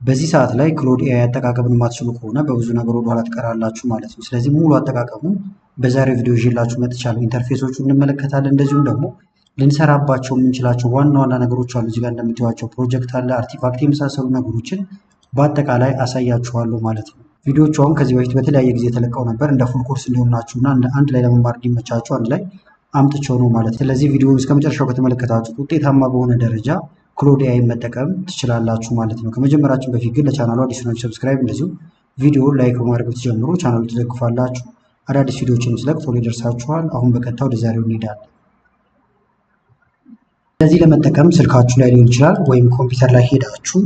በዚህ ሰዓት ላይ Claude AI አጠቃቀምን የማትችሉ ከሆነ በብዙ ነገር ወደኋላ ትቀራላችሁ ማለት ነው። ስለዚህ ሙሉ አጠቃቀሙ በዛሬው ቪዲዮ ይዤላችሁ መጥቻለሁ። Interface ኦቹ እንመለከታለን። እንደዚሁም ደግሞ ልንሰራባቸው የምንችላቸው ዋና ዋና ነገሮች አሉ። እዚጋ እንደምታዩቸው ፕሮጀክት አለ፣ artifact የመሳሰሉ ነገሮችን በአጠቃላይ አሳያችኋለሁ ማለት ነው። ቪዲዮዎቹ አሁን ከዚህ በፊት በተለያየ ጊዜ ተለቀው ነበር። እንደ full course እንዲሆናችሁ እና አንድ ላይ ለመማር እንዲመቻችሁ አንድ ላይ አምጥቼው ነው ማለት ነው። ስለዚህ ቪዲዮውን እስከ መጨረሻው ከተመለከታችሁት ውጤታማ በሆነ ደረጃ Claude AI መጠቀም ትችላላችሁ ማለት ነው። ከመጀመራችን በፊት ግን ለቻናሉ አዲስ ናችሁ subscribe፣ እንደዚሁም ቪዲዮ like በማድረግ ብትጀምሩ ቻናሉ ትደግፋላችሁ። አዳዲስ ቪዲዮዎችን ስለቅ ቶሎ ይደርሳችኋል። አሁን በቀጥታ ወደ ዛሬው እንሄዳለን። ለዚህ ለመጠቀም ስልካችሁ ላይ ሊሆን ይችላል ወይም ኮምፒውተር ላይ ሄዳችሁ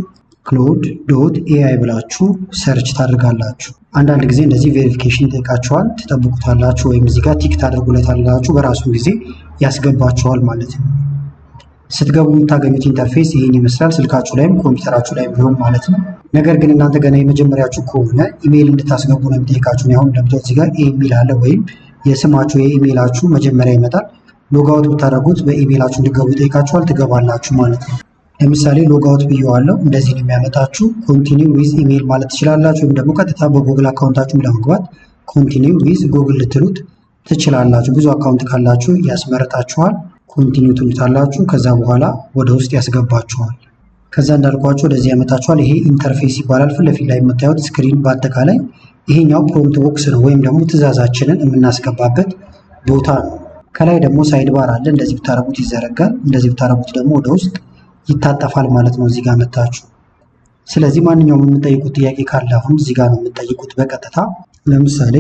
Claude.ai ብላችሁ search ታደርጋላችሁ። አንዳንድ ጊዜ እንደዚህ verification ይጠይቃችኋል፣ ትጠብቁታላችሁ ወይም እዚህ ጋር tick ታደርጉለታላችሁ። በራሱ ጊዜ ያስገባችኋል ማለት ነው። ስትገቡ የምታገኙት interface ይህን ይመስላል። ስልካችሁ ላይም ኮምፒውተራችሁ ላይም ቢሆን ማለት ነው። ነገር ግን እናንተ ገና የመጀመሪያችሁ ከሆነ ኢሜይል እንድታስገቡ ነው የሚጠይቃችሁ። አሁን እንደምታዩት እዚህ ጋር ኢሜይል አለ ወይም የስማችሁ የኢሜይላችሁ መጀመሪያ ይመጣል። Logout ብታደርጉት በኢሜይላችሁ እንዲገቡ ይጠይቃችኋል። ትገባላችሁ ማለት ነው። ለምሳሌ logout ብየዋለሁ። እንደዚህ ነው የሚያመጣችሁ። Continue with email ማለት ትችላላችሁ። ወይም ደግሞ ቀጥታ በ Google account ኣችሁም ለመግባት continue with Google ልትሉት ትችላላችሁ። ብዙ account ካላችሁ ያስመርጣችኋል። Continue ትሉታላችሁ። ከዛ በኋላ ወደ ውስጥ ያስገባችኋል። ከዛ እንዳልኳችሁ ወደዚህ ያመጣችኋል። ይሄ interface ይባላል። ፊት ለፊት ላይ የምታዩት screen በአጠቃላይ ይሄኛው prompt box ነው፣ ወይም ደግሞ ትዕዛዛችንን የምናስገባበት ቦታ ነው። ከላይ ደግሞ side bar አለ። እንደዚህ ብታረጉት ይዘረጋል። እንደዚህ ብታረጉት ደግሞ ወደ ውስጥ ይታጠፋል ማለት ነው እዚህ ጋር መታችሁ። ስለዚህ ማንኛውም የምጠይቁት ጥያቄ ካለ አሁን እዚህ ጋር ነው የምጠይቁት በቀጥታ። ለምሳሌ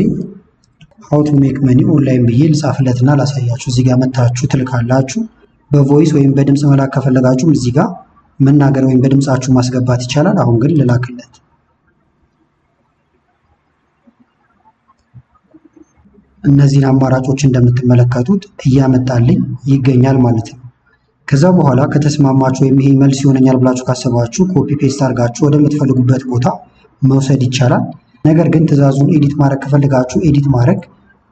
"How to make money online" ብዬ ልጻፍለትና ላሳያችሁ። እዚህ ጋር መታችሁ ትልካላችሁ። በ voice ወይም በድምፅ መላክ ከፈለጋችሁም እዚህ ጋር መናገር ወይም በድምፃችሁ ማስገባት ይቻላል። አሁን ግን ልላክለት። እነዚህን አማራጮች እንደምትመለከቱት እያመጣልኝ ይገኛል ማለት ነው። ከዛ በኋላ ከተስማማችሁ ወይም ይሄ መልስ ይሆነኛል ብላችሁ ካሰባችሁ copy paste አድርጋችሁ ወደምትፈልጉበት ቦታ መውሰድ ይቻላል። ነገር ግን ትዕዛዙን edit ማድረግ ከፈለጋችሁ edit ማድረግ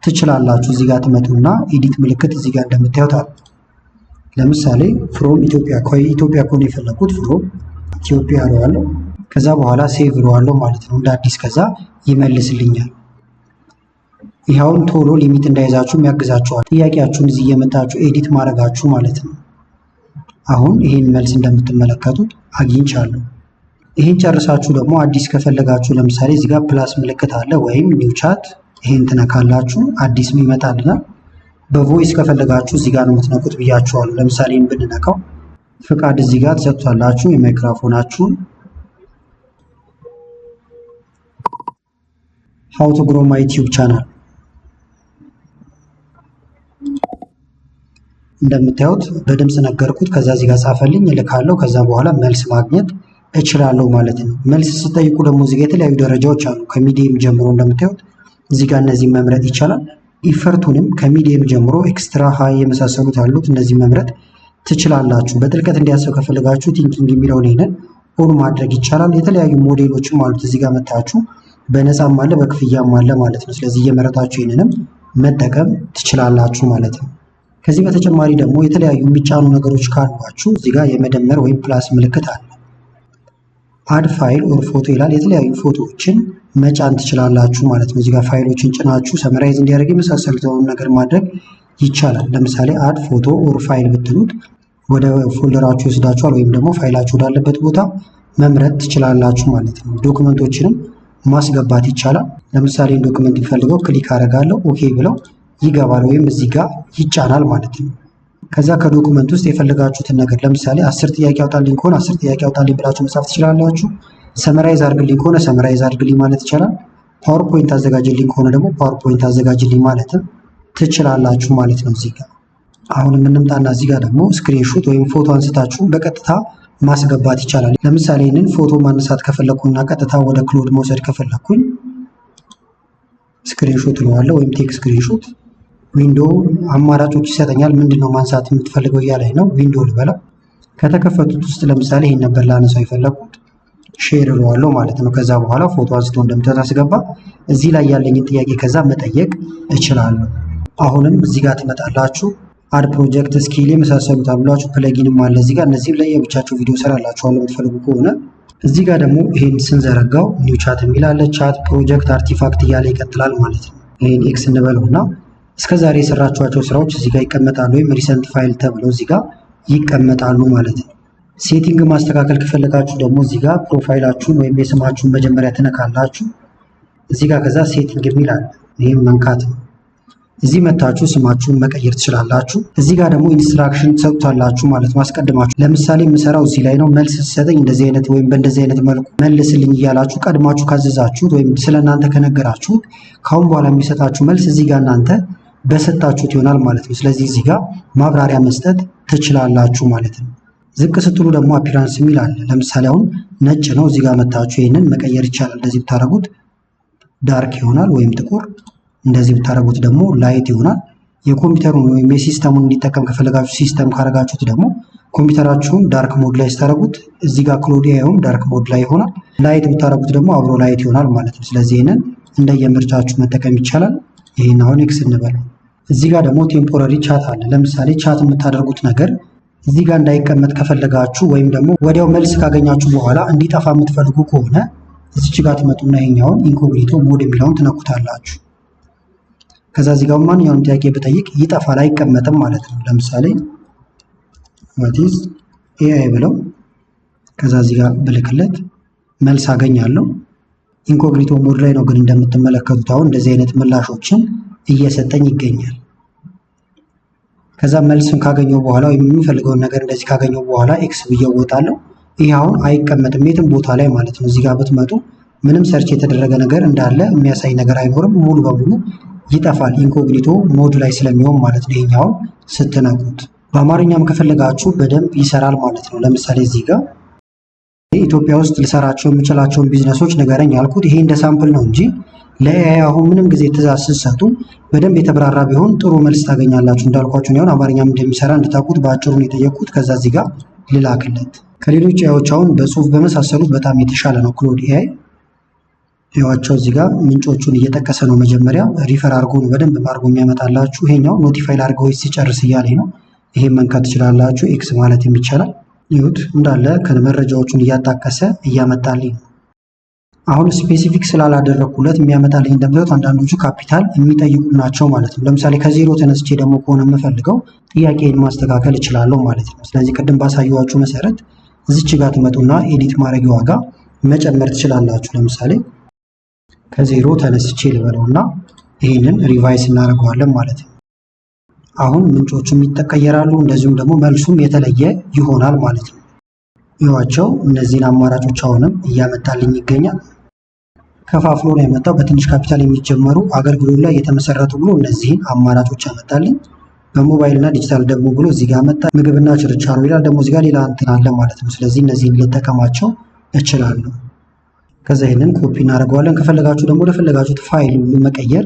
ትችላላችሁ። እዚህ ጋር ትመጡና edit ምልክት እዚህ ጋር እንደምታዩት አለ። ለምሳሌ from Ethiopia፣ ከኢትዮጵያ ከሆነ የፈለኩት from Ethiopia እለዋለሁ። ከዛ በኋላ save እለዋለሁ ማለት ነው እንደ አዲስ፣ ከዛ ይመልስልኛል። ይኸውን ቶሎ limit እንዳይዛችሁም ያግዛችኋል። ጥያቄያችሁን እዚህ እየመጣችሁ edit ማድረጋችሁ ማለት ነው። አሁን ይህን መልስ እንደምትመለከቱት አግኝቻለሁ። ይህን ጨርሳችሁ ደግሞ አዲስ ከፈለጋችሁ ለምሳሌ እዚህ ጋር plus ምልክት አለ ወይም new chat፣ ይህን ትነካላችሁ፣ አዲስ ይመጣልናል። በ voice ከፈለጋችሁ እዚህ ጋር ነው የምትነኩት ብያችኋለሁ። ለምሳሌ ይህን ብንነካው ፍቃድ እዚህ ጋር ትሰጡታላችሁ የማይክራፎናችሁን። "How to grow my YouTube channel"። እንደምታዩት በድምፅ ነገርኩት። ከዛ እዚህ ጋር ጻፈልኝ፣ እልካለሁ። ከዛ በኋላ መልስ ማግኘት እችላለሁ ማለት ነው። መልስ ስጠይቁ ደግሞ እዚህ ጋር የተለያዩ ደረጃዎች አሉ። ከ medium ጀምሮ እንደምታዩት እዚህ ጋር እነዚህ መምረጥ ይቻላል። Effort ኡንም ከ medium ጀምሮ extra፣ high የመሳሰሉት አሉት። እነዚህ መምረጥ ትችላላችሁ። በጥልቀት እንዲያስብ ከፈለጋችሁ thinking የሚለውን ይሄንን on ማድረግ ይቻላል። የተለያዩ ሞዴሎችም አሉት። እዚህ ጋር መታችሁ በነፃም አለ በክፍያም አለ ማለት ነው። ስለዚህ እየመረጣችሁ ይህንንም መጠቀም ትችላላችሁ ማለት ነው። ከዚህ በተጨማሪ ደግሞ የተለያዩ የሚጫኑ ነገሮች ካሏችሁ እዚህ ጋር የመደመር ወይም plus ምልክት አለ። Add file or photo ይላል። የተለያዩ ፎቶዎችን መጫን ትችላላችሁ ማለት ነው። እዚህ ጋር ፋይሎችን ጭናችሁ summarize እንዲያደርግ የመሳሰሉትን ነገር ማድረግ ይቻላል። ለምሳሌ add photo or file ብትሉት ወደ folder ኣችሁ ይወስዳችኋል፣ ወይም ደግሞ ፋይላችሁ ወዳለበት ቦታ መምረጥ ትችላላችሁ ማለት ነው። Document ኦችንም ማስገባት ይቻላል። ለምሳሌ document ፈልገው click አደርጋለሁ፣ okay ብለው ይገባል ወይም እዚህ ጋር ይጫናል ማለት ነው። ከዛ ከ document ውስጥ የፈለጋችሁትን ነገር ለምሳሌ 10 ጥያቄ አውጣልኝ ከሆነ 10 ጥያቄ አውጣልኝ ብላችሁ መጻፍ ትችላላችሁ። Summarize አድርግልኝ ከሆነ summarize አድርግልኝ ማለት ይቻላል። PowerPoint አዘጋጅልኝ ከሆነ ደግሞ PowerPoint አዘጋጅልኝ ማለትም ትችላላችሁ ማለት ነው። እዚህ ጋር አሁን የምንምጣና እዚህ ጋር ደግሞ screenshot ወይም ፎቶ አንስታችሁ በቀጥታ ማስገባት ይቻላል። ለምሳሌ ይህንን ፎቶ ማንሳት ከፈለኩና ቀጥታ ወደ Claude መውሰድ ከፈለኩኝ screenshot እለዋለሁ ወይም take screenshot። Window አማራጮች ይሰጠኛል። ምንድን ነው ማንሳት የምትፈልገው እያለኝ ነው። Window ልበለው። ከተከፈቱት ውስጥ ለምሳሌ ይህን ነበር ላነሳው የፈለኩት፣ share እለዋለሁ ማለት ነው። ከዛ በኋላ ፎቶ አንስቶ እንደምታዩት አስገባ። እዚህ ላይ ያለኝን ጥያቄ ከዛ መጠየቅ እችላለሁ። አሁንም እዚህ ጋር ትመጣላችሁ። Add project፣ skill የመሳሰሉት አሉላችሁ። Plugin ም አለ እዚህ ጋር። እነዚህም ለየብቻቸው ቪዲዮ ሰራላችኋለሁ የምትፈልጉ ከሆነ። እዚህ ጋር ደግሞ ይሄን ስንዘረጋው new chat የሚል አለ። Chat፣ project፣ artifact እያለ ይቀጥላል ማለት ነው። ይሄን X እንበለውና እስከ ዛሬ የሰራችኋቸው ስራዎች እዚህ ጋር ይቀመጣሉ፣ ወይም recent file ተብለው እዚህ ጋር ይቀመጣሉ ማለት ነው። Setting ማስተካከል ከፈለጋችሁ ደግሞ እዚህ ጋር profile ኣችሁን ወይም የስማችሁን መጀመሪያ ትነካላችሁ። እዚህ ጋር ከዛ setting የሚል አለ። ይህም መንካት ነው። እዚህ መታችሁ ስማችሁን መቀየር ትችላላችሁ። እዚህ ጋር ደግሞ instruction ትሰጡታላችሁ ማለት ነው። አስቀድማችሁ ለምሳሌ የምሰራው እዚህ ላይ ነው፣ መልስ ሲሰጠኝ እንደዚህ አይነት ወይም በእንደዚህ አይነት መልኩ መልስልኝ እያላችሁ ቀድማችሁ ካዘዛችሁት ወይም ስለ እናንተ ከነገራችሁት ካሁን በኋላ የሚሰጣችሁ መልስ እዚህ ጋር እናንተ በሰጣችሁት ይሆናል ማለት ነው። ስለዚህ እዚህ ጋር ማብራሪያ መስጠት ትችላላችሁ ማለት ነው። ዝቅ ስትሉ ደግሞ appearance የሚል አለ። ለምሳሌ አሁን ነጭ ነው። እዚህ ጋር መታችሁ ይህንን መቀየር ይቻላል። እንደዚህ ብታደርጉት dark ይሆናል ወይም ጥቁር፣ እንደዚህ ብታደርጉት ደግሞ light ይሆናል። የኮምፒውተሩን ወይም የ system ኡን እንዲጠቀም ከፈለጋችሁ system ካረጋችሁት ደግሞ ኮምፒውተራችሁን dark mode ላይ ስታደርጉት እዚህ ጋር Claude AI ውም dark mode ላይ ይሆናል። Light ብታደርጉት ደግሞ አብሮ light ይሆናል ማለት ነው። ስለዚህ ይህንን እንደየምርጫችሁ መጠቀም ይቻላል። ይህን አሁን X እንበለው። እዚህ ጋር ደግሞ temporary chat አለ። ለምሳሌ chat የምታደርጉት ነገር እዚህ ጋር እንዳይቀመጥ ከፈለጋችሁ ወይም ደግሞ ወዲያው መልስ ካገኛችሁ በኋላ እንዲጠፋ የምትፈልጉ ከሆነ እዚች ጋር ትመጡና ይሄኛውን incognito mode የሚለውን ትነኩታላችሁ። ከዛ እዚህ ጋር ማንኛውንም ጥያቄ ብጠይቅ ይጠፋል፣ አይቀመጥም ማለት ነው። ለምሳሌ what is AI ብለው ከዛ እዚህ ጋር ብልክለት መልስ አገኛለሁ። Incognito mode ላይ ነው ግን እንደምትመለከቱት አሁን እንደዚህ አይነት ምላሾችን እየሰጠኝ ይገኛል። ከዛ መልስን ካገኘው በኋላ ወይም የሚፈልገውን ነገር እንደዚህ ካገኘው በኋላ X ብዬ እወጣለሁ። ይህ አሁን አይቀመጥም የትም ቦታ ላይ ማለት ነው። እዚህ ጋር ብትመጡ ምንም search የተደረገ ነገር እንዳለ የሚያሳይ ነገር አይኖርም። ሙሉ በሙሉ ይጠፋል፣ incognito mode ላይ ስለሚሆን ማለት ነው። ይሄኛውን ስትነኩት በአማርኛም ከፈለጋችሁ በደንብ ይሰራል ማለት ነው። ለምሳሌ እዚህ ጋር ኢትዮጵያ ውስጥ ልሰራቸው የምችላቸውን ቢዝነሶች ንገረኝ ያልኩት ይሄ እንደ sample ነው እንጂ ለ AI አሁን ምንም ጊዜ ትእዛዝ ስትሰጡ በደንብ የተብራራ ቢሆን ጥሩ መልስ ታገኛላችሁ። እንዳልኳችሁ ነው አማርኛም እንደሚሰራ እንድታውቁት በአጭሩ ነው የጠየቅኩት። ከዛ እዚህ ጋር ልላክለት። ከሌሎች AI ዎች አሁን በጽሁፍ በመሳሰሉት በጣም የተሻለ ነው Claude AI። ይዋቸው እዚህ ጋር ምንጮቹን እየጠቀሰ ነው። መጀመሪያ refer አድርጎ ነው በደንብ አድርጎ የሚያመጣላችሁ። ይሄኛው notify ላድርገው ሲጨርስ እያለኝ ነው። ይሄን መንካት ትችላላችሁ። X ማለት ይቻላል። ይሁት እንዳለ ከመረጃዎቹን እያጣቀሰ እያመጣልኝ ነው። አሁን specific ስላላደረኩለት የሚያመጣልኝ እንደምታዩት አንዳንዶቹ ካፒታል የሚጠይቁ ናቸው ማለት ነው። ለምሳሌ ከዜሮ ተነስቼ ደግሞ ከሆነ የምፈልገው ጥያቄን ማስተካከል እችላለሁ ማለት ነው። ስለዚህ ቅድም ባሳየኋችሁ መሰረት እዚች ጋር ትመጡና edit ማድረጊያዋ ጋር መጨመር ትችላላችሁ። ለምሳሌ ከዜሮ ተነስቼ ልበለውና ይህንን revise እናደርገዋለን ማለት ነው። አሁን ምንጮቹም ይቀየራሉ፣ እንደዚሁም ደግሞ መልሱም የተለየ ይሆናል ማለት ነው። ይዋቸው እነዚህን አማራጮች አሁንም እያመጣልኝ ይገኛል። ከፋፍሎ ነው ያመጣው። በትንሽ ካፒታል የሚጀመሩ አገልግሎት ላይ የተመሰረቱ ብሎ እነዚህን አማራጮች ያመጣልኝ። በሞባይል እና ዲጂታል ደግሞ ብሎ እዚህ ጋር መጣ። ምግብና ችርቻሮ ይላል ደግሞ እዚህ ጋር ሌላ እንትን አለ ማለት ነው። ስለዚህ እነዚህን ልጠቀማቸው እችላለሁ። ከዛ ይህንን ኮፒ እናደርገዋለን። ከፈለጋችሁ ደግሞ ለፈለጋችሁት ፋይል ሁሉ መቀየር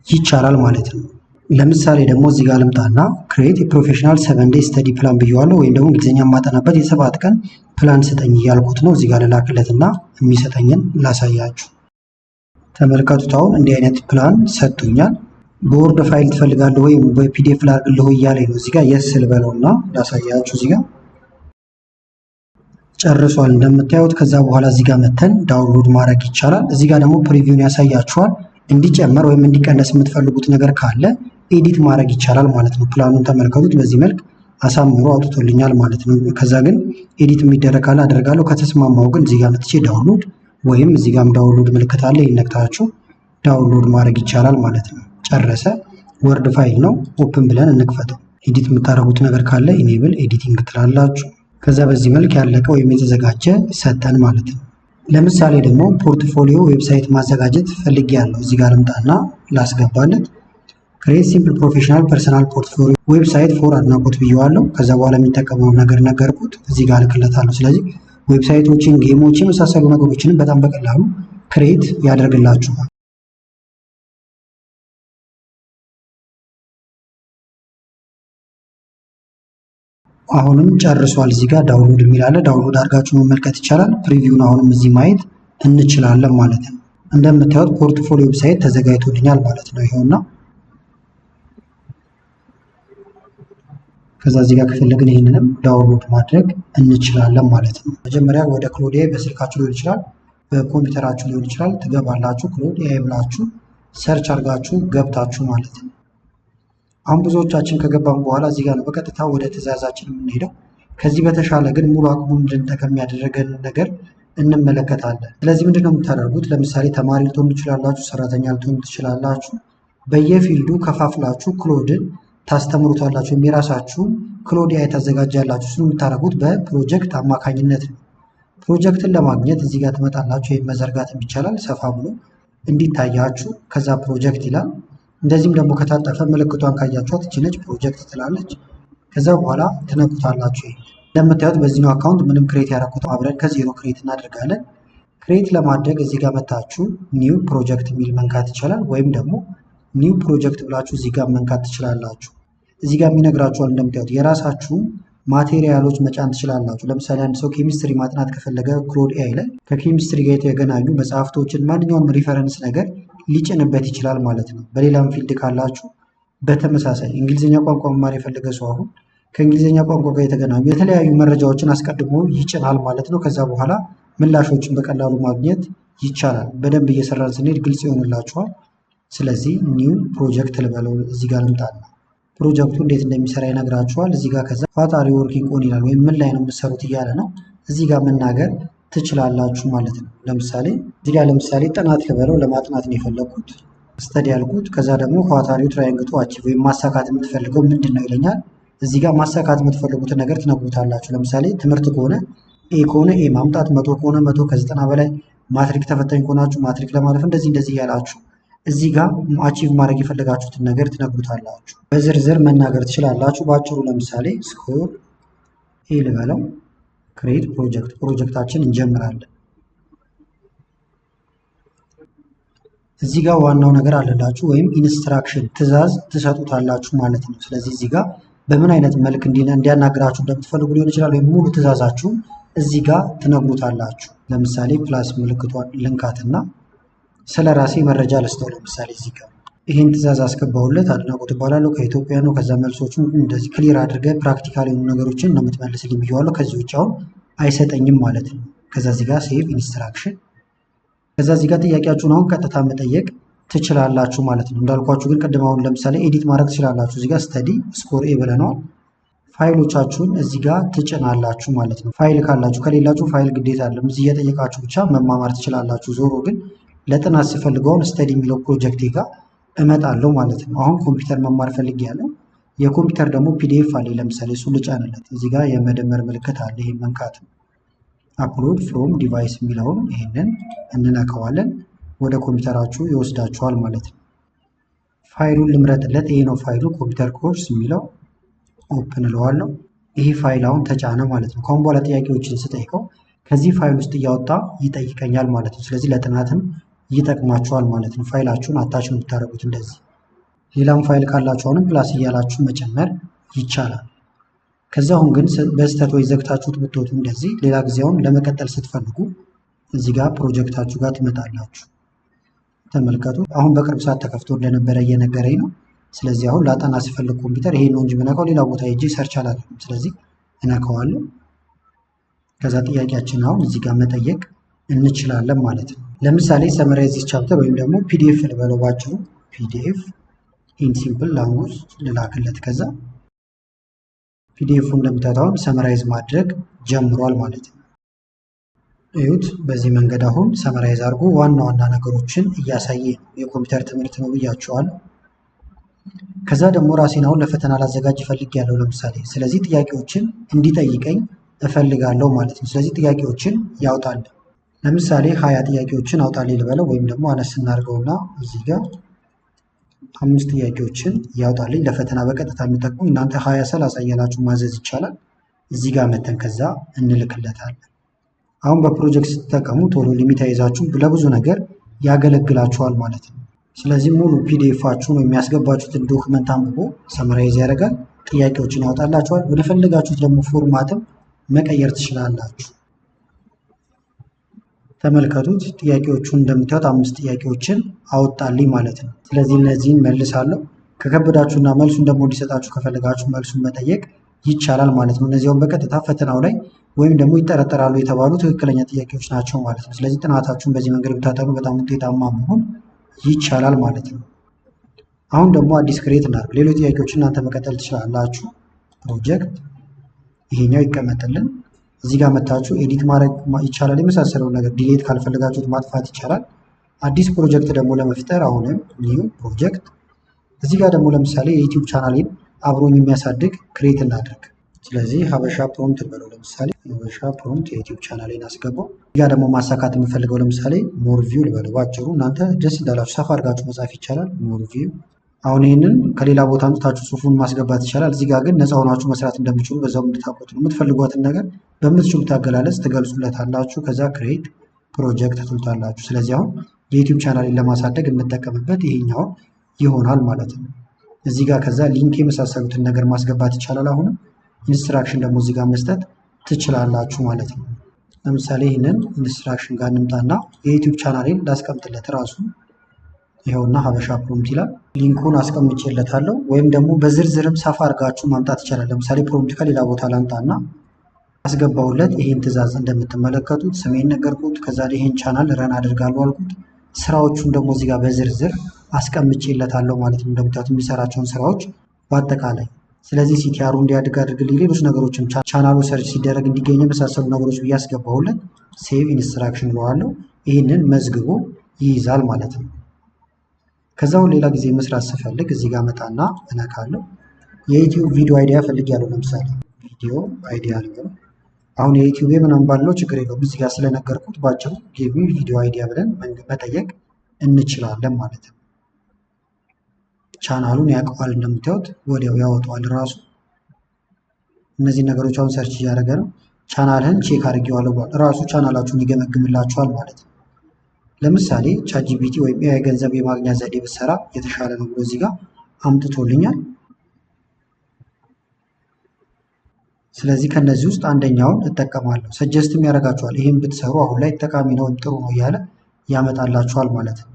ይቻላል ማለት ነው። ለምሳሌ ደግሞ እዚህ ጋር ልምጣና create a professional 7 day study plan ብየዋለሁ፣ ወይም ደግሞ እንግሊዝኛ የማጠናበት የ7 ቀን ፕላን ስጠኝ እያልኩት ነው። እዚህ ጋር ልላክለትና የሚሰጠኝን ላሳያችሁ። ተመልከቱት። አሁን እንዲህ አይነት ፕላን ሰጥቶኛል። በ Word file ትፈልጋለህ ወይም በ PDF ላድርግልህ እያለኝ ነው። እዚህ ጋር yes ልበለውና ላሳያችሁ። እዚህ ጋር ጨርሷል እንደምታዩት። ከዛ በኋላ እዚህ ጋር መተን download ማድረግ ይቻላል። እዚህ ጋር ደግሞ preview ን ያሳያችኋል። እንዲጨመር ወይም እንዲቀነስ የምትፈልጉት ነገር ካለ edit ማድረግ ይቻላል ማለት ነው። ፕላኑን ተመልከቱት። በዚህ መልክ አሳምሮ አውጥቶልኛል ማለት ነው። ከዛ ግን edit የሚደረግ ካለ አደርጋለሁ። ከተስማማው ግን እዚህ ጋር መጥቼ download ወይም እዚህ ጋርም download ምልክት አለ። ይነክታችሁ download ማድረግ ይቻላል ማለት ነው። ጨረሰ። Word file ነው። Open ብለን እንክፈተው። Edit የምታደርጉት ነገር ካለ enable editing ትላላችሁ። ከዛ በዚህ መልክ ያለቀ ወይም የተዘጋጀ ሰጠን ማለት ነው። ለምሳሌ ደግሞ portfolio website ማዘጋጀት ፈልጌያለሁ። እዚህ ጋር ልምጣና ላስገባለት። Create simple professional personal portfolio website for አድናቆት ብየዋለሁ። ከዛ በኋላ የሚጠቀመውን ነገር ነገርኩት። እዚህ ጋር ልክለታለሁ። ስለዚህ website ኦችን፣ game ኦችን የመሳሰሉ ነገሮችንም በጣም በቀላሉ create ያደርግላችኋል። አሁንም ጨርሷል። እዚህ ጋር download የሚል አለ። Download አድርጋችሁ መመልከት ይቻላል። Preview ን አሁንም እዚህ ማየት እንችላለን ማለት ነው። እንደምታዩት portfolio website ተዘጋጅቶልኛል ማለት ነው። ይኸውና ከዛ እዚህ ጋር ከዛ እዚህ ጋር ከፈለግን ይህንንም download ማድረግ እንችላለን ማለት ነው። መጀመሪያ ወደ Claude AI በስልካችሁ ሊሆን ይችላል፣ በኮምፒውተራችሁ ሊሆን ይችላል። ትገባላችሁ። Claude AI ብላችሁ search አድርጋችሁ ገብታችሁ ማለት ነው። አሁን ብዙዎቻችን ከገባን በኋላ እዚህ ጋር ነው በቀጥታ ወደ ትዕዛዛችን የምንሄደው። ከዚህ በተሻለ ግን ሙሉ አቅሙን እንድንጠቀም ያደረገን ነገር እንመለከታለን። ስለዚህ ምንድን ነው የምታደርጉት? ለምሳሌ ተማሪ ልትሆኑ ትችላላችሁ፣ ሰራተኛ ልትሆኑ ትችላላችሁ። በየ field ኡ ከፋፍላችሁ Claude ን ታስተምሩታላችሁ ወይም የራሳችሁን Claude AI ታዘጋጃላችሁ። እሱን የምታደርጉት በፕሮጀክት አማካኝነት ነው። ፕሮጀክትን ለማግኘት እዚህ ጋር ትመጣላችሁ። ወይም መዘርጋትም ይቻላል ሰፋ ብሎ እንዲታያችሁ። ከዛ ፕሮጀክት ይላል። እንደዚህም ደግሞ ከታጠፈ ምልክቷን ካያችኋት ይቺ ነች ፕሮጀክት ትላለች። ከዛ በኋላ ትነኩታላችሁ። ይሄ እንደምታዩት በዚህኛው account ምንም create ያደረኩት አብረን ከዜሮ create እናደርጋለን። Create ለማድረግ እዚህ ጋር መታችሁ new project የሚል መንካት ይቻላል። ወይም ደግሞ new project ብላችሁ እዚህ ጋር መንካት ትችላላችሁ። እዚህ ጋር የሚነግራችኋል። እንደምታዩት የራሳችሁን material ኦች መጫን ትችላላችሁ። ለምሳሌ አንድ ሰው ኬሚስትሪ ማጥናት ከፈለገ Claude AI ላይ ከኬሚስትሪ ጋር የተገናኙ መጽሐፍቶችን፣ ማንኛውንም reference ነገር ሊጭንበት ይችላል ማለት ነው። በሌላም field ካላችሁ በተመሳሳይ እንግሊዝኛ ቋንቋ መማር የፈለገ ሰው አሁን ከእንግሊዝኛ ቋንቋ ጋር የተገናኙ የተለያዩ መረጃዎችን አስቀድሞ ይጭናል ማለት ነው። ከዛ በኋላ ምላሾችን በቀላሉ ማግኘት ይቻላል። በደንብ እየሰራን ስንሄድ ግልጽ ይሆንላችኋል። ስለዚህ new project ልበለው፣ እዚህ ጋር ልምጣና ፕሮጀክቱ እንዴት እንደሚሰራ ይነግራችኋል። እዚህ ጋር ከዛ "What are you working on?" ይላል፣ ወይም ምን ላይ ነው የምትሰሩት እያለ ነው። እዚህ ጋር መናገር ትችላላችሁ ማለት ነው። ለምሳሌ እዚህ ጋር ለምሳሌ ጥናት ልበለው፣ ለማጥናት ነው የፈለግኩት፣ study ያልኩት። ከዛ ደግሞ "What are you trying to achieve?" ወይም ማሳካት የምትፈልገው ምንድን ነው ይለኛል። እዚህ ጋር ማሳካት የምትፈልጉትን ነገር ትነግሩታላችሁ። ለምሳሌ ትምህርት ከሆነ A ከሆነ A ማምጣት፣ 100 ከሆነ 100፣ ከ90 በላይ፣ ማትሪክ ተፈታኝ ከሆናችሁ ማትሪክ ለማለፍ፣ እንደዚህ እንደዚህ እያላችሁ እዚህ ጋር achieve ማድረግ የፈለጋችሁትን ነገር ትነግሩታላችሁ። በዝርዝር መናገር ትችላላችሁ። በአጭሩ ለምሳሌ score A ልበለው፣ create project፣ ፕሮጀክታችን እንጀምራለን። እዚህ ጋር ዋናው ነገር አለላችሁ ወይም instruction ትዕዛዝ ትሰጡታላችሁ ማለት ነው። ስለዚህ እዚህ ጋር በምን አይነት መልክ እንዲያናግራችሁ እንደምትፈልጉ ሊሆን ይችላል፣ ወይም ሙሉ ትዕዛዛችሁን እዚህ ጋር ትነግሩታላችሁ። ለምሳሌ plus ምልክቷን ልንካትና ስለ ራሴ መረጃ ልስጠው። ለምሳሌ እዚህ ጋር ይህን ትዕዛዝ አስገባሁለት። አድናቆት እባላለሁ፣ ከኢትዮጵያ ነው። ከዛ መልሶቹን እንደዚህ clear አድርገህ practical የሆኑ ነገሮችን ነው የምትመልስልኝ ብዬዋለሁ። ከዚህ ውጭ አሁን አይሰጠኝም ማለት ነው። ከዛ እዚህ ጋር save instruction፣ ከዛ እዚህ ጋር ጥያቄያችሁን አሁን ቀጥታ መጠየቅ ትችላላችሁ ማለት ነው። እንዳልኳችሁ ግን ቅድም አሁን ለምሳሌ edit ማድረግ ትችላላችሁ። እዚህ ጋር study score A ብለነዋል። ፋይሎቻችሁን እዚህ ጋር ትጭናላችሁ ማለት ነው። ፋይል ካላችሁ፣ ከሌላችሁ ፋይል ግዴታ አይደለም። እዚህ እየጠየቃችሁ ብቻ መማማር ትችላላችሁ። ዞሮ ግን ለጥናት ስፈልግ አሁን study የሚለው ፕሮጀክቴ ጋር እመጣለሁ ማለት ነው። አሁን ኮምፒውተር መማር ፈልጌያለሁ። የኮምፒውተር ደግሞ PDF አለ። ለምሳሌ እሱ ልጫንለት። እዚህ ጋር የመደመር ምልክት አለ። ይሄ መንካት ነው። Upload from device የሚለውን ይሄንን እንነካዋለን። ወደ ኮምፒውተራችሁ ይወስዳችኋል ማለት ነው። ፋይሉን ልምረጥለት። ይሄ ነው ፋይሉ፣ computer course የሚለው፣ open እለዋለሁ። ይሄ ፋይል አሁን ተጫነ ማለት ነው። ከአሁን በኋላ ጥያቄዎችን ስጠይቀው ከዚህ ፋይል ውስጥ እያወጣ ይጠይቀኛል ማለት ነው። ስለዚህ ለጥናትም ይጠቅማችኋል ማለት ነው። ፋይላችሁን attach ነው የምታደርጉት እንደዚህ። ሌላም ፋይል ካላችሁ አሁንም plus እያላችሁ መጨመር ይቻላል። ከዛ አሁን ግን በስህተት ወይ ዘግታችሁት ብትወጡ እንደዚህ ሌላ ጊዜ አሁን ለመቀጠል ስትፈልጉ እዚህ ጋር ፕሮጀክታችሁ ጋር ትመጣላችሁ። ተመልከቱ። አሁን በቅርብ ሰዓት ተከፍቶ እንደነበረ እየነገረኝ ነው። ስለዚህ አሁን ላጠና ስፈልግ ኮምፒውተር ይሄን ነው እንጂ የምነካው ሌላ ቦታ ሄጄ search አላደርግም። ስለዚህ እነካዋለሁ። ከዛ ጥያቄያችን አሁን እዚህ ጋር መጠየቅ እንችላለን ማለት ነው። ለምሳሌ "Summarize this chapter" ወይም ደግሞ PDF ልበለው፣ ባጭሩ "PDF in simple language" ልላክለት። ከዛ PDF ኡ እንደምታዩት አሁን summarize ማድረግ ጀምሯል ማለት ነው። እዩት። በዚህ መንገድ አሁን summarize አድርጎ ዋና ዋና ነገሮችን እያሳየ ነው። የኮምፒውተር ትምህርት ነው ብያችኋለሁ። ከዛ ደግሞ ራሴን አሁን ለፈተና ላዘጋጅ እፈልጋለሁ ለምሳሌ። ስለዚህ ጥያቄዎችን እንዲጠይቀኝ እፈልጋለሁ ማለት ነው። ስለዚህ ጥያቄዎችን ያውጣል። ለምሳሌ 20 ጥያቄዎችን አውጣልኝ ልበለው፣ ወይም ደግሞ አነስ እናድርገውና እዚህ ጋር አምስት ጥያቄዎችን ያውጣልኝ ለፈተና በቀጥታ የሚጠቅሙ። እናንተ 20፣ 30 እያላችሁ ማዘዝ ይቻላል። እዚህ ጋር መተን ከዛ እንልክለታለን። አሁን በፕሮጀክት ስትጠቀሙ ቶሎ limit አይዛችሁም፣ ለብዙ ነገር ያገለግላችኋል ማለት ነው። ስለዚህ ሙሉ PDF ኣችሁን የሚያስገባችሁትን document አንብቦ summarize ያደርጋል፣ ጥያቄዎችን ያወጣላችኋል። ወደ ፈለጋችሁት ደግሞ format ም መቀየር ትችላላችሁ። ተመልከቱት፣ ጥያቄዎቹን እንደምታዩት አምስት ጥያቄዎችን አወጣልኝ ማለት ነው። ስለዚህ እነዚህን መልሳለሁ። ከከበዳችሁና መልሱን ደግሞ እንዲሰጣችሁ ከፈለጋችሁ መልሱን መጠየቅ ይቻላል ማለት ነው። እነዚያውን በቀጥታ ፈተናው ላይ ወይም ደግሞ ይጠረጠራሉ የተባሉ ትክክለኛ ጥያቄዎች ናቸው ማለት ነው። ስለዚህ ጥናታችሁን በዚህ መንገድ ብታጠኑ በጣም ውጤታማ መሆን ይቻላል ማለት ነው። አሁን ደግሞ አዲስ create እናድርግ። ሌሎች ጥያቄዎችን እናንተ መቀጠል ትችላላችሁ። ፕሮጀክት ይሄኛው ይቀመጥልን። እዚህ ጋር መታችሁ edit ማድረግ ይቻላል። የመሳሰለውን ነገር delete ካልፈለጋችሁት ማጥፋት ይቻላል። አዲስ ፕሮጀክት ደግሞ ለመፍጠር አሁንም new project። እዚህ ጋር ደግሞ ለምሳሌ የ YouTube ቻናሌን አብሮኝ የሚያሳድግ create እናድርግ። ስለዚህ ሀበሻ prompt እንበለው። ለምሳሌ ሀበሻ prompt የ YouTube ቻናሌን አስገባው። እዚህ ጋር ደግሞ ማሳካት የምፈልገው ለምሳሌ more view ልበለው። ባጭሩ እናንተ ደስ እንዳላችሁ ሰፋ አድርጋችሁ መጻፍ ይቻላል። More view። አሁን ይህንን ከሌላ ቦታ አምጥታችሁ ጽሁፉን ማስገባት ይቻላል። እዚህ ጋር ግን ነፃ ሆናችሁ መስራት እንደምችሉ በዛው እንድታውቁት ነው። የምትፈልጓትን ነገር በምትችሉት አገላለጽ ትገልጹለታላችሁ። ከዛ create project ትሉታላችሁ። ስለዚህ አሁን የ YouTube ቻናሌን ለማሳደግ የምጠቀምበት ይሄኛውን ይሆናል ማለት ነው። እዚህ ጋር ከዛ link የመሳሰሉትን ነገር ማስገባት ይቻላል። አሁንም instruction ደግሞ እዚህ ጋር መስጠት ትችላላችሁ ማለት ነው። ለምሳሌ ይህንን instruction ጋር እንምጣና የ YouTube ቻናሌን ላስቀምጥለት ራሱ፣ ይኸውና ሀበሻ prompt ይላል። Link ኡን አስቀምጬለታለሁ። ወይም ደግሞ በዝርዝርም ሰፋ አድርጋችሁ ማምጣት ይቻላል። ለምሳሌ prompt ከሌላ ቦታ ላምጣና አስገባውለት። ይሄን ትዕዛዝ እንደምትመለከቱት ስሜን ነገርኩት። ከዛ ይሄን ቻናል run አድርጋለሁ አልኩት። ስራዎቹን ደግሞ እዚህ ጋር በዝርዝር አስቀምጬለታለሁ ማለት ነው። እንደምታዩት የሚሰራቸውን ስራዎች በአጠቃላይ፣ ስለዚህ CTR ኡ እንዲያድግ አድርግልኝ፣ ሌሎች ነገሮችም ቻናሉ search ሲደረግ እንዲገኝ የመሳሰሉ ነገሮች ብዬ አስገባሁለት። Save instruction እለዋለሁ። ይህንን መዝግቦ ይይዛል ማለት ነው። ከዛው ሌላ ጊዜ መስራት ስፈልግ እዚህ ጋር መጣና እነካለሁ። የ YouTube ቪዲዮ idea ፈልጌያለሁ። ለምሳሌ ቪዲዮ idea ልበለው። አሁን የ YouTube ምናምን ባለው ችግር የለውም። እዚህ ጋር ስለነገርኩት ባጭሩ give me video idea ብለን መጠየቅ እንችላለን ማለት ነው። ቻናሉን ያውቀዋል፣ እንደምታዩት ወዲያው ያወጣዋል ራሱ። እነዚህ ነገሮች አሁን search እያደረገ ነው። ቻናልህን check አድርጌዋለሁ ብሏል። ራሱ ቻናላችሁን ይገመግምላችኋል ማለት ነው። ለምሳሌ ChatGPT ወይም AI ገንዘብ የማግኛ ዘዴ ብትሰራ የተሻለ ነው ብሎ እዚህ ጋር አምጥቶልኛል። ስለዚህ ከነዚህ ውስጥ አንደኛውን እጠቀማለሁ። Suggest ም ያደርጋችኋል። ይህም ብትሰሩ አሁን ላይ ጠቃሚ ነው ወይም ጥሩ ነው እያለ ያመጣላችኋል ማለት ነው።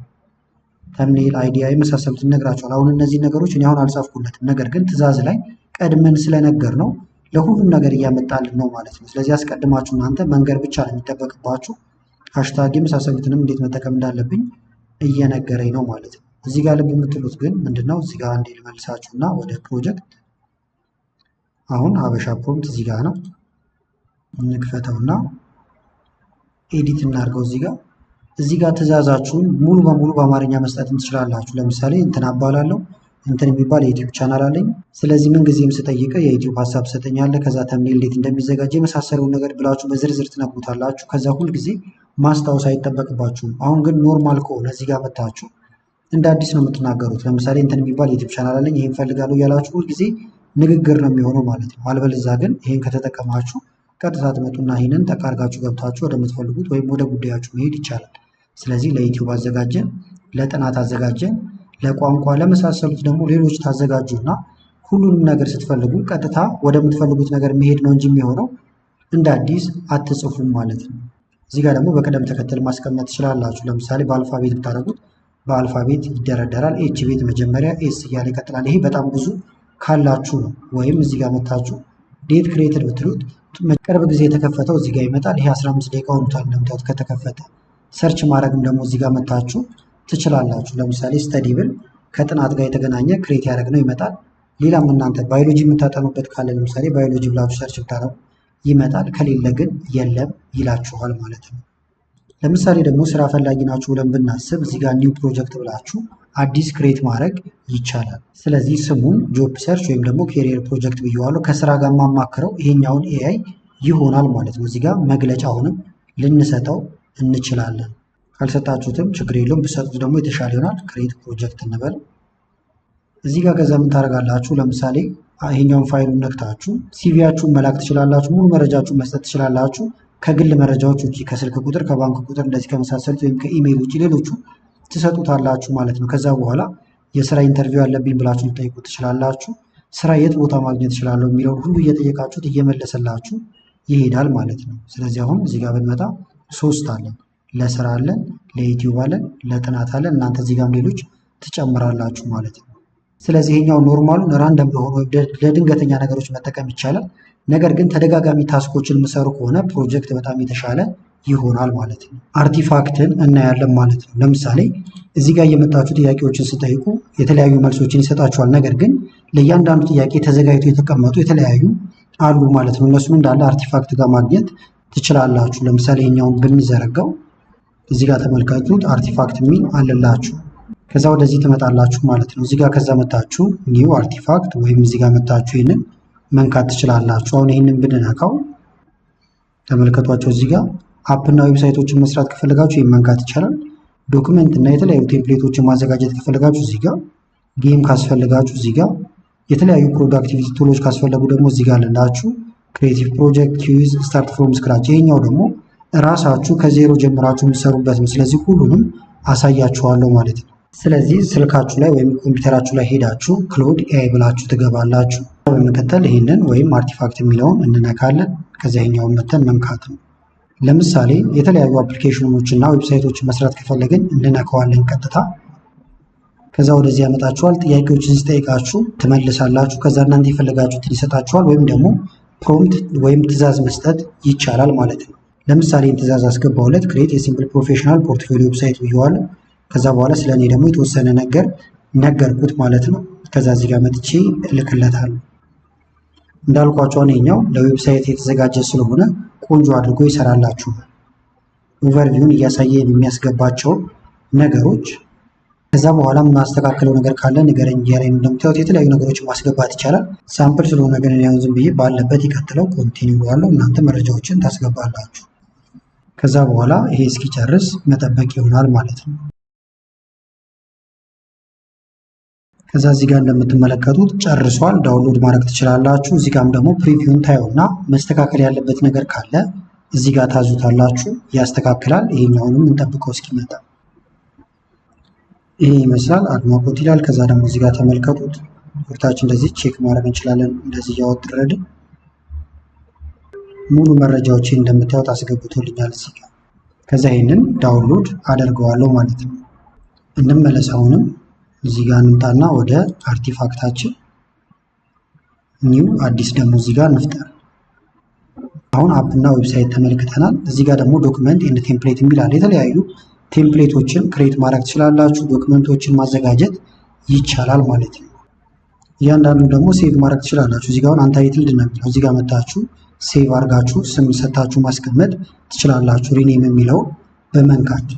Thumbnail idea የመሳሰሉት ይነግራችኋል። አሁን እነዚህ ነገሮች እኔ አሁን አልጻፍኩለትም፣ ነገር ግን ትዕዛዝ ላይ ቀድመን ስለነገር ነው ለሁሉም ነገር እያመጣልን ነው ማለት ነው። ስለዚህ አስቀድማችሁ እናንተ መንገር ብቻ ነው የሚጠበቅባችሁ። Hashtag የመሳሰሉትንም እንዴት መጠቀም እንዳለብኝ እየነገረኝ ነው ማለት ነው። እዚህ ጋር ልብ የምትሉት ግን ምንድነው? እዚህ ጋር አንዴ ልመልሳችሁ እና ወደ ፕሮጀክት፣ አሁን ሀበሻ prompt እዚህ ጋር ነው። እንክፈተውና edit እናድርገው። እዚህ ጋር ትዕዛዛችሁን ሙሉ በሙሉ በአማርኛ መስጠት ትችላላችሁ። ለምሳሌ እንትን አባላለሁ፣ እንትን የሚባል የ YouTube ቻናል አለኝ። ስለዚህ ምን ጊዜም ስጠይቀ የ YouTube ሀሳብ ትሰጠኛለህ። ከዛ thumbnail እንዴት እንደሚዘጋጅ የመሳሰለውን ነገር ብላችሁ በዝርዝር ትነግሩታላችሁ። ከዛ ሁልጊዜ ማስታወስ አይጠበቅባችሁም። አሁን ግን normal ከሆነ እዚህ ጋር መታችሁ እንደ አዲስ ነው የምትናገሩት። ለምሳሌ እንትን የሚባል የ YouTube ቻናል አለኝ፣ ይሄን ፈልጋለሁ እያላችሁ ሁልጊዜ ንግግር ነው የሚሆነው ማለት ነው። አልበለዚያ ግን ይሄን ከተጠቀማችሁ ቀጥታ ትመጡና ይህንን ጠቅ አድርጋችሁ ገብታችሁ ወደምትፈልጉት ወይም ወደ ጉዳያችሁ መሄድ ይቻላል። ስለዚህ ለ YouTube አዘጋጀን፣ ለጥናት አዘጋጀን፣ ለቋንቋ ለመሳሰሉት ደግሞ ሌሎች ታዘጋጁና ሁሉንም ነገር ስትፈልጉ ቀጥታ ወደምትፈልጉት ነገር መሄድ ነው እንጂ የሚሆነው እንደ አዲስ አትጽፉም ማለት ነው። እዚህ ጋር ደግሞ በቅደም ተከተል ማስቀመጥ ትችላላችሁ። ለምሳሌ በ alphabet ብታደርጉት በ alphabet ይደረደራል። H ቤት መጀመሪያ፣ S እያለ ይቀጥላል። ይሄ በጣም ብዙ ካላችሁ ነው። ወይም እዚህ ጋር መታችሁ date created ብትሉት ቅርብ ጊዜ የተከፈተው እዚህ ጋር ይመጣል። ይሄ 15 ደቂቃ ሆኖታል እንደምታዩት ከተከፈተ። Search ማድረግም ደግሞ እዚህ ጋር መታችሁ ትችላላችሁ። ለምሳሌ study ብል ከጥናት ጋር የተገናኘ create ያደረግነው ይመጣል። ሌላም እናንተ ባዮሎጂ የምታጠኑበት ካለ ለምሳሌ ባዮሎጂ ብላችሁ search ብታደርጉ ይመጣል። ከሌለ ግን የለም ይላችኋል ማለት ነው። ለምሳሌ ደግሞ ስራ ፈላጊ ናችሁ ብለን ብናስብ እዚህ ጋር new project ብላችሁ አዲስ create ማድረግ ይቻላል። ስለዚህ ስሙን job search ወይም ደግሞ career project ብየዋለሁ። ከስራ ጋር የማማክረው ይሄኛውን AI ይሆናል ማለት ነው። እዚህ ጋር መግለጫ አሁንም ልንሰጠው እንችላለን። ካልሰጣችሁትም ችግር የለውም፣ ብሰጡት ደግሞ የተሻለ ይሆናል። Create project እንበል። እዚህ ጋር ከዛ ምን ታደርጋላችሁ? ለምሳሌ ይሄኛውን ፋይሉን ነክታችሁ CV ያችሁን መላክ ትችላላችሁ። ሙሉ መረጃችሁን መስጠት ትችላላችሁ። ከግል መረጃዎች ውጭ፣ ከስልክ ቁጥር፣ ከባንክ ቁጥር እንደዚህ ከመሳሰሉት ወይም ከኢሜይል ውጭ ሌሎቹ ትሰጡታላችሁ ማለት ነው። ከዛ በኋላ የስራ interview አለብኝ ብላችሁ ልጠይቁ ትችላላችሁ። ስራ የት ቦታ ማግኘት እችላለሁ የሚለውን ሁሉ እየጠየቃችሁት እየመለሰላችሁ ይሄዳል ማለት ነው። ስለዚህ አሁን እዚህ ጋር ብንመጣ ሶስት አለን፣ ለስራ አለን፣ ለ YouTube አለን፣ ለጥናት አለን። እናንተ እዚህ ጋርም ሌሎች ትጨምራላችሁ ማለት ነው። ስለዚህ ይሄኛው normal ኡን random ለሆኑ ወይም ለድንገተኛ ነገሮች መጠቀም ይቻላል። ነገር ግን ተደጋጋሚ task ኦችን የምሰሩ ከሆነ ፕሮጀክት በጣም የተሻለ ይሆናል ማለት ነው። Artifact ን እናያለን ማለት ነው። ለምሳሌ እዚህ ጋር እየመጣችሁ ጥያቄዎችን ስጠይቁ የተለያዩ መልሶችን ይሰጣችኋል። ነገር ግን ለእያንዳንዱ ጥያቄ ተዘጋጅቶ የተቀመጡ የተለያዩ አሉ ማለት ነው። እነሱን እንዳለ artifact ጋር ማግኘት ትችላላችሁ። ለምሳሌ ይሄኛውን ብንዘረጋው እዚህ ጋር ተመልከቱት፣ artifact የሚል አለላችሁ። ከዛ ወደዚህ ትመጣላችሁ ማለት ነው። እዚህ ጋር ከዛ መታችሁ new artifact ወይም እዚህ ጋር መታችሁ ይህንን መንካት ትችላላችሁ። አሁን ይህንን ብንነካው ተመልከቷቸው፣ እዚህ ጋር app እና website ኦችን መስራት ከፈለጋችሁ ይህን መንካት ይቻላል። Document እና የተለያዩ template ኦችን ማዘጋጀት ከፈለጋችሁ እዚህ ጋር፣ game ካስፈልጋችሁ እዚህ ጋር፣ የተለያዩ productivity tool ኦች ካስፈለጉ ደግሞ እዚህ ጋር አለላችሁ። Creative project፣ quiz፣ start from scratch። ይሄኛው ደግሞ እራሳችሁ ከዜሮ ጀምራችሁ የምትሰሩበት ነው። ስለዚህ ሁሉንም አሳያችኋለሁ ማለት ነው። ስለዚህ ስልካችሁ ላይ ወይም ኮምፒውተራችሁ ላይ ሄዳችሁ Claude AI ብላችሁ ትገባላችሁ። በመቀጠል ይህንን ወይም artifact የሚለውን እንነካለን። ከዚያ ይሄኛውን መተን መንካት ነው። ለምሳሌ የተለያዩ application ኖች እና website ኦችን መስራት ከፈለግን እንነካዋለን ቀጥታ። ከዛ ወደዚህ ያመጣችኋል። ጥያቄዎችን ሲጠይቃችሁ ትመልሳላችሁ። ከዛ እናንተ የፈለጋችሁትን ይሰጣችኋል። ወይም ደግሞ prompt ወይም ትዕዛዝ መስጠት ይቻላል ማለት ነው። ለምሳሌ ትዕዛዝ አስገባሁለት፣ create a simple professional portfolio website ብየዋለሁ። ከዛ በኋላ ስለ እኔ ደግሞ የተወሰነ ነገር ነገርኩት ማለት ነው። ከዛ እዚህ ጋር መጥቼ እልክለታለሁ። እንዳልኳቸው ይኸኛው ለ website የተዘጋጀ ስለሆነ ቆንጆ አድርጎ ይሰራላችሁ። Overview ን እያሳየ የሚያስገባቸው ነገሮች፣ ከዛ በኋላ የማስተካከለው ነገር ካለ ንገረኝ እያለኝ እንደምታዩት የተለያዩ ነገሮችን ማስገባት ይቻላል። Sample ስለሆነ ግን እኔ አሁን ዝም ብዬ ባለበት ይቀጥለው continue እለዋለሁ። እናንተ መረጃዎችን ታስገባላችሁ። ከዛ በኋላ ይሄ እስኪጨርስ መጠበቅ ይሆናል ማለት ነው። ከዛ እዚህ ጋር እንደምትመለከቱት ጨርሷል። Download ማድረግ ትችላላችሁ። እዚህ ጋርም ደግሞ preview ን ታዩና መስተካከል ያለበት ነገር ካለ እዚህ ጋር ታዙታላችሁ፣ ያስተካክላል። ይሄኛውንም እንጠብቀው እስኪመጣ። ይሄ ይመስላል፣ አድናቆት ይላል። ከዛ ደግሞ እዚህ ጋር ተመልከቱት። ወርታችን እንደዚህ check ማድረግ እንችላለን። እንደዚህ እያወጣን ሙሉ መረጃዎችን እንደምታዩት አስገብቶልኛል እዚህ ጋር። ከዛ ይሄንን download አደርገዋለሁ ማለት ነው። እንመለስ። አሁንም እዚህ ጋር እንምጣና ወደ artifact ኣችን new አዲስ ደግሞ እዚህ ጋር እንፍጠር። አሁን app እና website ተመልክተናል። እዚህ ጋር ደግሞ document and template የሚል አለ። የተለያዩ template ኦችን create ማድረግ ትችላላችሁ። Document ኦችን ማዘጋጀት ይቻላል ማለት ነው። እያንዳንዱ ደግሞ save ማድረግ ትችላላችሁ። እዚህ ጋር አሁን untitled ነው የሚለው። እዚህ ጋር መታችሁ save አድርጋችሁ ስም ሰታችሁ ማስቀመጥ ትችላላችሁ። Rename የሚለው በመንካት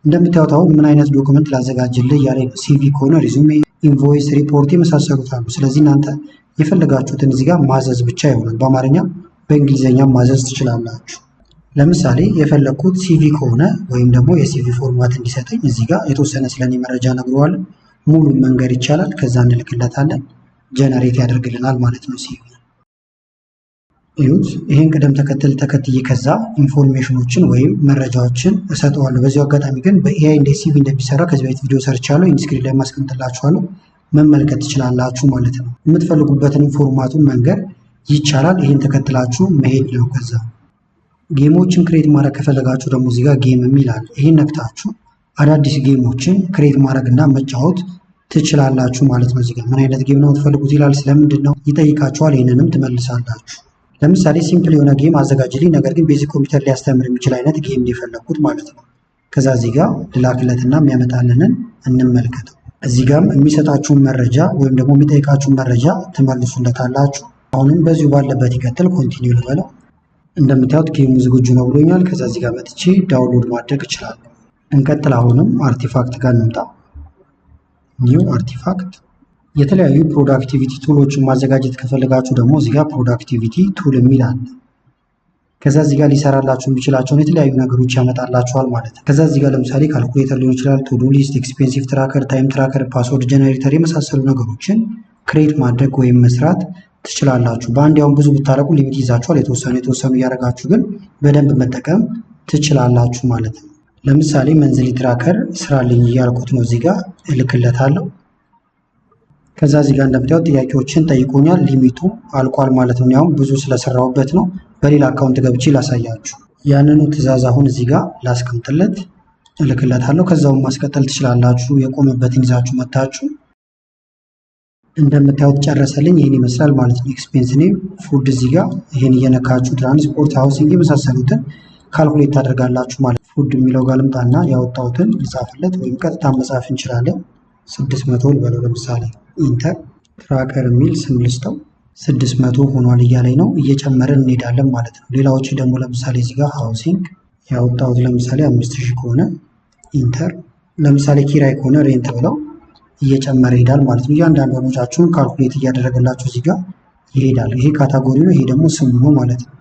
እንደምታዩት አሁን ምን አይነት document ላዘጋጅልህ እያለ ነው። CV ከሆነ resume፣ invoice፣ ሪፖርት የመሳሰሉት አሉ። ስለዚህ እናንተ የፈለጋችሁትን እዚህ ጋር ማዘዝ ብቻ ይሆናል። በአማርኛ በእንግሊዝኛ ማዘዝ ትችላላችሁ። ለምሳሌ የፈለግኩት CV ከሆነ ወይም ደግሞ የ CV format እንዲሰጠኝ እዚህ ጋር የተወሰነ ስለኔ መረጃ ነግረዋለሁ። ሙሉ መንገድ ይቻላል። ከዛ እንልክለታለን። Generate ያደርግልናል ማለት ነው CV። እዩት። ይህን ቅደም ተከተል ተከትዬ ከዛ information ኖችን ወይም መረጃዎችን እሰጠዋለሁ። በዚሁ አጋጣሚ ግን በ AI እንዴት CV እንደሚሰራ ከዚህ በፊት ቪዲዮ ሰርቻለሁ። End screen ላይ ማስቀምጥላችኋለሁ፣ መመልከት ትችላላችሁ ማለት ነው። የምትፈልጉበትን format ኡን መንገር ይቻላል። ይህን ተከትላችሁ መሄድ ነው። ከዛ game ኦችን create ማድረግ ከፈለጋችሁ ደግሞ እዚህ ጋር game የሚል አለ። ይህን ነክታችሁ አዳዲስ game ኦችን create ማድረግ እና መጫወት ትችላላችሁ ማለት ነው። እዚህ ጋር ምን አይነት game ነው የምትፈልጉት ይላል። ስለምንድን ነው ይጠይቃችኋል። ይህንንም ትመልሳላችሁ። ለምሳሌ simple የሆነ game አዘጋጅልኝ፣ ነገር ግን basic ኮምፒውተር ሊያስተምር የሚችል አይነት game የፈለግኩት ማለት ነው። ከዛ እዚህ ጋር ልላክለትና የሚያመጣልንን እንመልከተው። እዚህ ጋርም የሚሰጣችሁን መረጃ ወይም ደግሞ የሚጠይቃችሁን መረጃ ትመልሱለታላችሁ። አሁንም በዚሁ ባለበት ይቀጥል፣ continue ልበለው። እንደምታዩት game ኡ ዝግጁ ነው ብሎኛል። ከዛ እዚህ ጋር መጥቼ download ማድረግ እችላለሁ። እንቀጥል። አሁንም artifact ጋር እንምጣ። New artifact። የተለያዩ productivity tool ኦችን ማዘጋጀት ከፈለጋችሁ ደግሞ እዚህ ጋር productivity tool የሚል አለ። ከዛ እዚህ ጋር ሊሰራላችሁ የሚችላቸውን የተለያዩ ነገሮች ያመጣላችኋል ማለት ነው። ከዛ እዚህ ጋር ለምሳሌ ካልኩሌተር ሊሆን ይችላል፣ to-do list፣ expensive tracker፣ time tracker፣ password generator የመሳሰሉ ነገሮችን create ማድረግ ወይም መስራት ትችላላችሁ። በአንድ ያሁን ብዙ ብታደርጉ limit ይዛችኋል። የተወሰኑ የተወሰኑ እያደረጋችሁ ግን በደንብ መጠቀም ትችላላችሁ ማለት ነው። ለምሳሌ monthly tracker ስራልኝ እያልኩት ነው። እዚህ ጋር እልክለታለሁ። ከዛ እዚህ ጋር እንደምታዩት ጥያቄዎችን ጠይቆኛል። Limit ኡ አልቋል ማለት ነው። ያሁን ብዙ ስለሰራሁበት ነው። በሌላ account ገብቼ ላሳያችሁ። ያንኑ ትዕዛዝ አሁን እዚህ ጋር ላስቀምጥለት፣ እልክለታለሁ። ከዛውም ማስቀጠል ትችላላችሁ። የቆመበትን ይዛችሁ መታችሁ እንደምታዩት ጨረሰልኝ። ይህን ይመስላል ማለት ነው። Expense name food እዚህ ጋር ይህን እየነካችሁ ትራንስፖርት፣ housing የመሳሰሉትን calculate ታደርጋላችሁ ማለት ነው። Food የሚለው ጋር ልምጣና ያወጣሁትን ልጻፍለት ወይም ቀጥታ መጻፍ እንችላለን። 600 ልበለው ለምሳሌ፣ enter። Tracker የሚል ስም ልስጠው። 600 ሆኗል እያለኝ ነው። እየጨመረን እንሄዳለን ማለት ነው። ሌላዎች ደግሞ ለምሳሌ እዚህ ጋር housing ያወጣሁት ለምሳሌ 5000 ከሆነ enter። ለምሳሌ ኪራይ ከሆነ rent ብለው እየጨመረ ይሄዳል ማለት ነው። እያንዳንዱ ወጪያችሁን calculate እያደረገላችሁ እዚህ ጋር ይሄዳል። ይሄ category ነው፣ ይሄ ደግሞ ስሙ ነው ማለት ነው።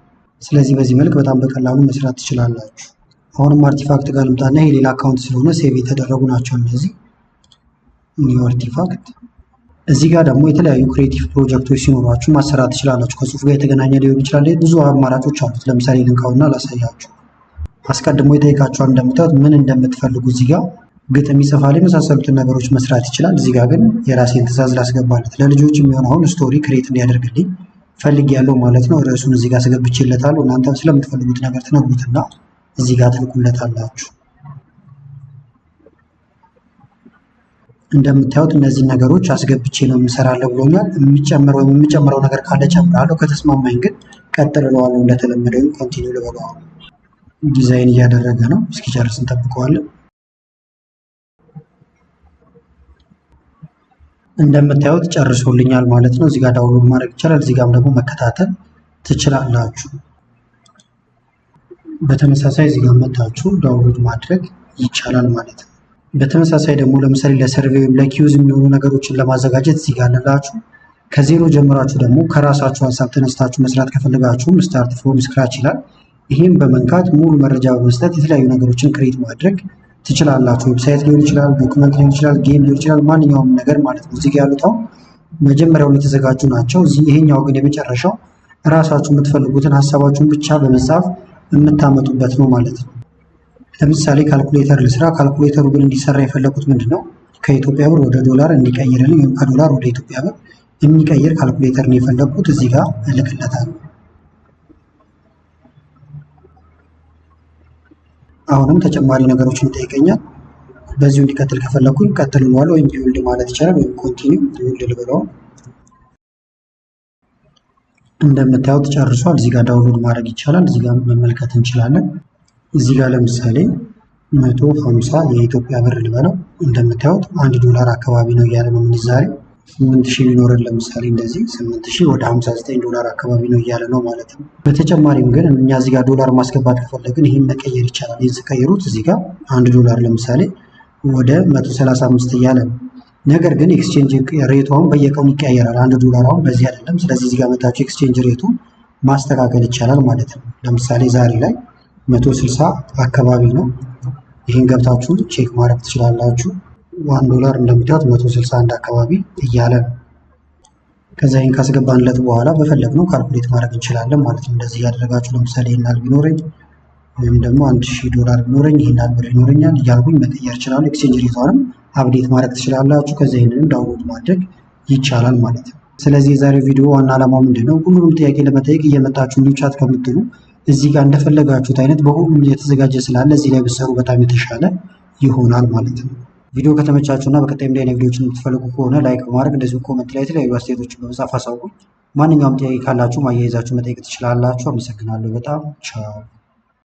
ስለዚህ በዚህ መልክ በጣም በቀላሉ መስራት ትችላላችሁ። አሁንም artifact ጋር ልምጣና ይሄ ሌላ account ስለሆነ save የተደረጉ ናቸው እነዚህ። New artifact። እዚህ ጋር ደግሞ የተለያዩ creative ፕሮጀክቶች ሲኖሯችሁ ማሰራት ትችላላችሁ። ከጽሁፍ ጋር የተገናኘ ሊሆን ይችላል። ብዙ አማራጮች አሉት። ለምሳሌ ልንካውና ላሳያችሁ። አስቀድሞ ይጠይቃችኋል። እንደምታዩት ምን እንደምትፈልጉ እዚህ ጋር ግጥም ይጽፋል፣ የመሳሰሉትን ነገሮች መስራት ይችላል። እዚህ ጋር ግን የራሴን ትዕዛዝ ላስገባለት። ለልጆች የሚሆን አሁን story create እንዲያደርግልኝ ፈልጌያለሁ ማለት ነው። ርዕሱን እዚህ ጋር አስገብቼለታለሁ። እናንተ ስለምትፈልጉት ነገር ትነግሩትና እዚህ ጋር ትልኩለታላችሁ። እንደምታዩት እነዚህን ነገሮች አስገብቼ ነው የምሰራለሁ ብሎኛል። የሚጨምረው ወይም የምጨምረው ነገር ካለ ጨምራለሁ። ከተስማማኝ ግን ቀጥል እለዋለሁ እንደተለመደው ወይም continue ልበለዋለሁ። ዲዛይን እያደረገ ነው። እስኪጨርስ እንጠብቀዋለን። እንደምታዩት ጨርሶልኛል ማለት ነው። እዚህ ጋር download ማድረግ ይቻላል። እዚህ ጋርም ደግሞ መከታተል ትችላላችሁ። በተመሳሳይ እዚህ ጋር መታችሁ download ማድረግ ይቻላል ማለት ነው። በተመሳሳይ ደግሞ ለምሳሌ ለ survey ወይም ለ quiz የሚሆኑ ነገሮችን ለማዘጋጀት እዚህ ጋር አለላችሁ። ከዜሮ ጀምራችሁ ደግሞ ከራሳችሁ ሀሳብ ተነስታችሁ መስራት ከፈለጋችሁም start from scratch ይላል። ይህም በመንካት ሙሉ መረጃ በመስጠት የተለያዩ ነገሮችን create ማድረግ ትችላላችሁ። Website ሊሆን ይችላል፣ document ሊሆን ይችላል፣ game ሊሆን ይችላል፣ ማንኛውም ነገር ማለት ነው። እዚህ ጋር ያሉት አሁን መጀመሪያውን የተዘጋጁ ናቸው። ይሄኛው ግን የመጨረሻው እራሳችሁ የምትፈልጉትን ሀሳባችሁን ብቻ በመጻፍ የምታመጡበት ነው ማለት ነው። ለምሳሌ ካልኩሌተር ልስራ። ካልኩሌተሩ ግን እንዲሰራ የፈለኩት ምንድን ነው? ከኢትዮጵያ ብር ወደ ዶላር እንዲቀይርልኝ ወይም ከዶላር ወደ ኢትዮጵያ ብር የሚቀይር ካልኩሌተር ነው የፈለኩት። እዚህ ጋር እልክለታለሁ። አሁንም ተጨማሪ ነገሮችን ይጠይቀኛል። በዚሁ እንዲቀጥል ከፈለኩኝ ቀጥል እለዋለሁ ወይም build ማለት ይቻላል፣ ወይም continue build ልበለው። እንደምታዩት ጨርሷል። እዚህ ጋር download ማድረግ ይቻላል። እዚህ ጋር መመልከት እንችላለን። እዚህ ጋር ለምሳሌ 150 የኢትዮጵያ ብር ልበለው። እንደምታዩት 1 ዶላር አካባቢ ነው እያለ ነው ምንዛሬው። 8000 ቢኖረን ለምሳሌ እንደዚህ 8000 ወደ 59 ዶላር አካባቢ ነው እያለ ነው ማለት ነው። በተጨማሪም ግን እኛ እዚህ ጋር ዶላር ማስገባት ከፈለግን ይህን መቀየር ይቻላል። ይህን ስቀይሩት እዚህ ጋር 1 ዶላር ለምሳሌ ወደ 135 እያለ ነው። ነገር ግን exchange rate ኡ አሁን በየቀኑ ይቀያየራል። 1 ዶላር አሁን በዚህ አይደለም። ስለዚህ እዚህ ጋር መታችሁ exchange rate ኡን ማስተካከል ይቻላል ማለት ነው። ለምሳሌ ዛሬ ላይ 160 አካባቢ ነው። ይህን ገብታችሁ check ማድረግ ትችላላችሁ። 1 ዶላር እንደምታዩት 161 አካባቢ እያለ ነው። ከዛ ይህን ካስገባንለት በኋላ በፈለግነው calculate ማድረግ እንችላለን ማለት ነው። እንደዚህ እያደረጋችሁ ለምሳሌ ይህን ያህል ቢኖረኝ ወይም ደግሞ 1000 ዶላር ቢኖረኝ ይህን ያህል ብር ይኖረኛል እያልኩኝ መቀየር እችላለሁ። Exchange rate ኧንም update ማድረግ ትችላላችሁ። ከዛ ይህንንም download ማድረግ ይቻላል ማለት ነው። ስለዚህ የዛሬው ቪዲዮ ዋና ዓላማው ምንድን ነው? ሁሉንም ጥያቄ ለመጠየቅ እየመጣችሁ new chat ከምትሉ እዚህ ጋር እንደፈለጋችሁት አይነት በሁሉም የተዘጋጀ ስላለ እዚህ ላይ ብትሰሩ በጣም የተሻለ ይሆናል ማለት ነው። ቪዲዮ ከተመቻችሁ እና በቀጣይም ላይ ቪዲዮችን የምትፈልጉ ከሆነ like በማድረግ እንደዚሁ comment ላይ የተለያዩ አስተያየቶችን በመጻፍ አሳውቁኝ። ማንኛውም ጥያቄ ካላችሁ ማያይዛችሁ መጠየቅ ትችላላችሁ። አመሰግናለሁ በጣም፣ ቻው።